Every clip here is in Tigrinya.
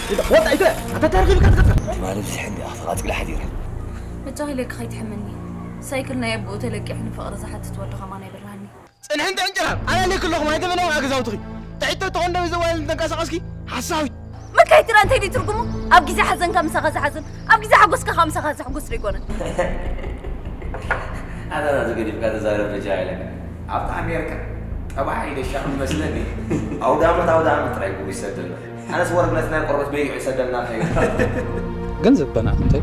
ወጣ ይተ ኣታ ታሪኽ ይብካ ትከትካ ትማሊ ብዝሕ እንዲ ኣኽቲ ቃጺላ ሓዲራ። መቻኺለኪ ከይትሕምኒ። ሳይክል ናይ ኣቦኡ ተለቂሑ ንፍቕሪ ዝሓትት ወዲ ኸማን ኣይብርሃኒ። ጽንሕን ጥዕንጭራር ኣላለይ ክለኹም ኣይተመለኹ ኣገዛውትኺ። ጥዒቶ ተኾንዶ ዘዋይል ተንቀሳቐስኪ ሓሳዊት። መካየት ትራ እንታይ ድዩ ትርጉሙ? ኣብ ግዜ ሓዘንካ ምሳኻ ዝሓዝን ኣብ ግዜ ሓጎስካ ከዓ ምሳኻ ዘሕጉስ ዶ ይኮነ? ኣታና ዝገዲፍካ ተዛረብ በጃ ኢለካ ኣብታ ኣሜሪካ ጠባዓ ኢደሻ መስለኒ ኣውደ ዓመት ኣውደ ዓመት ጥራይ ጉቡ ይሰደና ኣነስ ወረድ ነቲ ናይ ቆርበት በይዑ ይሰደና ከይ ገንዘብ በና እንታይ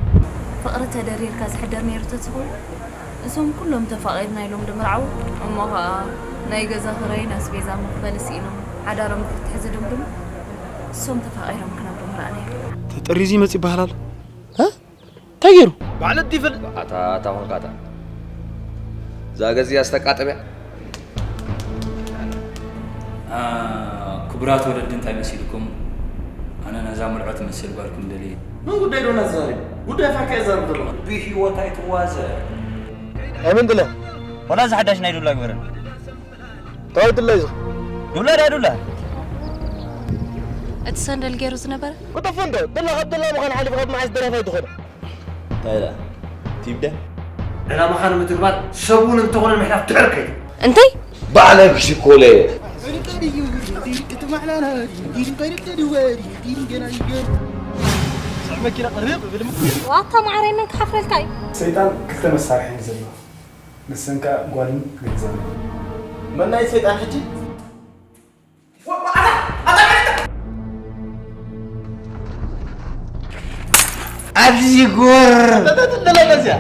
ፍቕሪ ተደሪርካ ዝሕደር ነይሩ ተትኸውን እዞም ኩሎም ተፋቒርና ኢሎም ድምርዓው እሞ ኸዓ ናይ ገዛ ኽራይን ኣስቤዛ መኽፈሊ ስኢኖም ሓዳሮም ክፍትሒ ዝድምድሙ እሶም ተፋቒሮም ክነብሩ ምረኣና እዩ። ተጠሪዙ ይመጽእ ይበሃል ኣሎ። እ? እንታይ ገይሩ? ባዕሉ ይፍል ኣታ ኣታ ኾንካ ኣታ እዛ ገዚኣ ዝተቃጠበያ ክቡራት ወለዲ እንታይ መሲልኩም? ኣነ ነዛ ምርዖ ትመስል ጓልኩም ደልየ። ምን ጉዳይ ዶ ናዘዛሪብ ጉዳይ ፋካ የዛርብ ዘሎ ብህይወት ኣይትዋዘ ኣይመን ድለ ወላ እዚ ሓዳሽ ናይ ዱላ ግበረን ተዋይ ድለ እዩ ዱላ ዳ ዱላ እቲ ሰንደል ገይሩ ዝነበረ ክጠፎ እንዶ ድላ ካብ ድላ ምዃን ሓሊፉ ካብ መዓስ ደራፋይ ዝኾነ እንታይ ኢላ ቲብደ ዕላማኻ ንምትግባር ሰብ እውን እንተኾነ ንምሕላፍ ድሕር ከይዱ እንታይ ባዕለ ክሽኮለ መኪና ቅርብ ብል ዋታ ማዕረይ መን ክሓፍረልካ እዩ ሰይጣን ክልተ መሳርሒ እዩ ዘለዎ ንሰን ከዓ ጓልን ገንዘብን መናይ ሰይጣን ሕጂ ኣብዚ ጎር ተለበዚያ